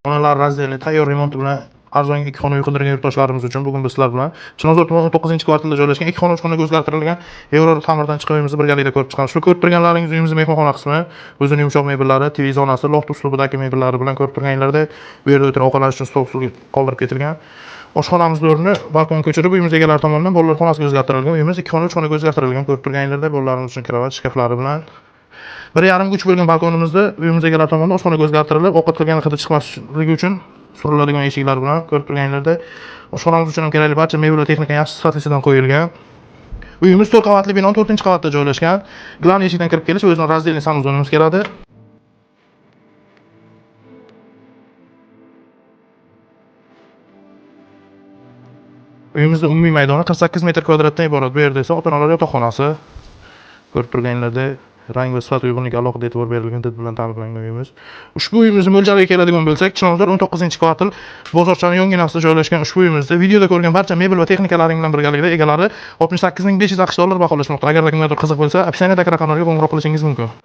Xonalar раздельный, tayyor remonti bilan arzonga ikki xona uy qidirgan yurtdoshlarimiz uchun bugun biz sizlar bilan Chilonzor tumani 19-kvartalda joylashgan ikki xona, uch xonaga o'zgartirilgan Yevro ta'mirdan chiqqan uyimizni birgalikda ko'rib chiqamiz. Shu ko'rib turganlaringiz uyimizning mehmonxona qismi, o'zining yumshoq mebellari, TV zonasi, loft uslubidagi mebellari bilan ko'rib turganinglardek, bu yerda o'tirib ovqatlanish uchun stol usul qoldirib ketilgan. Oshxonamizni o'rnini balkon ko'chirib, uyimiz egalari tomonidan bolalar xonasiga o'zgartirilgan. Uyimiz ikki xona, uch xonaga o'zgartirilgan. Ko'rib turganinglardek, bolalarimiz uchun kravat, shkaflari bilan 1,5 ga 3 bo'lgan balkonimizda uyimiz egalari tomonidan oshxonaga o'zgartirilib, ovqat qilgan hidi chiqmasligi uchun suriladigan eshiklar bilan ko'rib turganinglardek, oshxonamiz uchun ham kerakli barcha mebel va texnika yaxshi sifatlisidan qo'yilgan. Uyimiz 4 qavatli binoning 4-qavatda joylashgan. Главный eshikdan kirib kelish o'zining раздельный санузел imiz keladi. Uyimizning umumiy maydoni 48 metr kvadratdan iborat. Bu yerda esa ota-onalar yotoqxonasi. Ko'rib turganinglardek, rang va sifat uyg'unligiga alohida e'tibor berilgan, did bilan ta'mirlangan uyimiz. Ushbu uyimizni mo'ljaliga keladigan bo'lsak, Chilonzor 19-kvartal bozorchani yonginasida joylashgan ushbu uyimizda videoda ko'rgan barcha mebel va texnikalaring bilan birgalikda egalari 68 500 AQSh dollar baholashmoqda. Agarda kimgadir qiziq bo'lsa, описание dagi raqamlarga qo'ng'iroq qilishingiz mumkin.